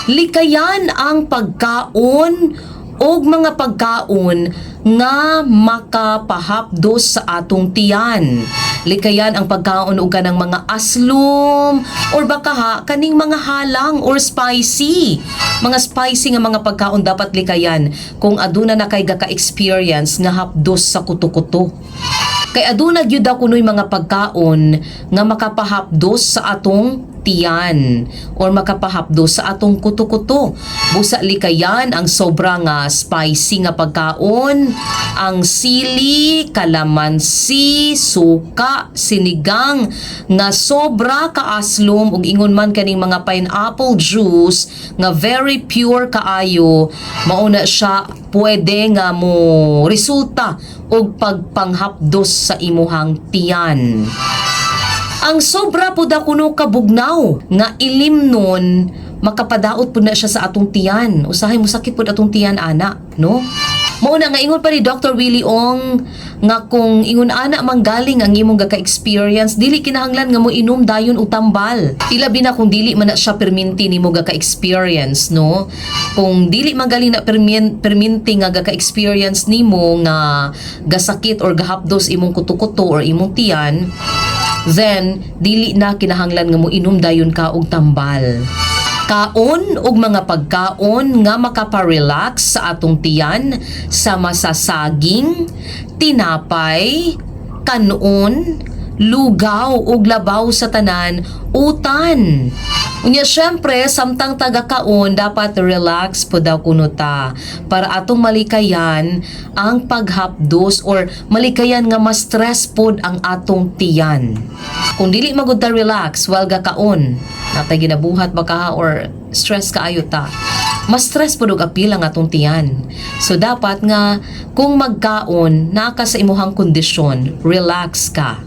Likayan ang pagkaon og mga pagkaon nga makapahapdos sa atong tiyan. Likayan ang pagkaon og kanang mga aslom or baka ha, kaning mga halang or spicy. Mga spicy nga mga pagkaon dapat likayan kung aduna na kay gaka-experience nga hapdos sa kuto-kuto. Kay aduna gyud daw kunoy mga pagkaon nga makapahapdos sa atong tiyan or makapahapdos sa atong kuto-kuto. Busa likayan ang sobra nga spicy nga pagkaon, ang sili, kalamansi, suka, sinigang nga sobra kaaslom ug ingon man kaning mga pineapple juice nga very pure kaayo, mao na siya pwede nga mo resulta og pagpanghapdos sa imuhang tiyan. Ang sobra pud kuno kabugnaw nga ilim nun, makapadaot pud na siya sa atong tiyan. Usahay mo sakit pud atong tiyan ana, no? Mao na nga ingon pa ni Dr. Willie Ong nga kung ingon ana manggaling ang imong gaka-experience, dili kinahanglan nga mo inom dayon og tambal. Ilabi na kung dili man na siya perminti nimo gaka-experience, no? Kung dili man galing na perminti nga gaka-experience nimo nga gasakit or gahapdos imong kuto-kuto or imong tiyan, then dili na kinahanglan nga mo inom dayon ka og tambal. Kaon og mga pagkaon nga makapa-relax sa atong tiyan sama sa saging, tinapay, kanon, lugaw ug labaw sa tanan, utan. Unya syempre, samtang taga-kaon, dapat relax po daw kuno ta para atong malikayan ang paghapdos or malikayan nga ma-stress pod ang atong tiyan. Kung dili magud ta relax while gakaon, natay ginabuhat ba ka or stress kaayo ta, mas stress pod og apil ang atong tiyan. So dapat nga kung magkaon, naa ka sa imuhang kondisyon, relax ka.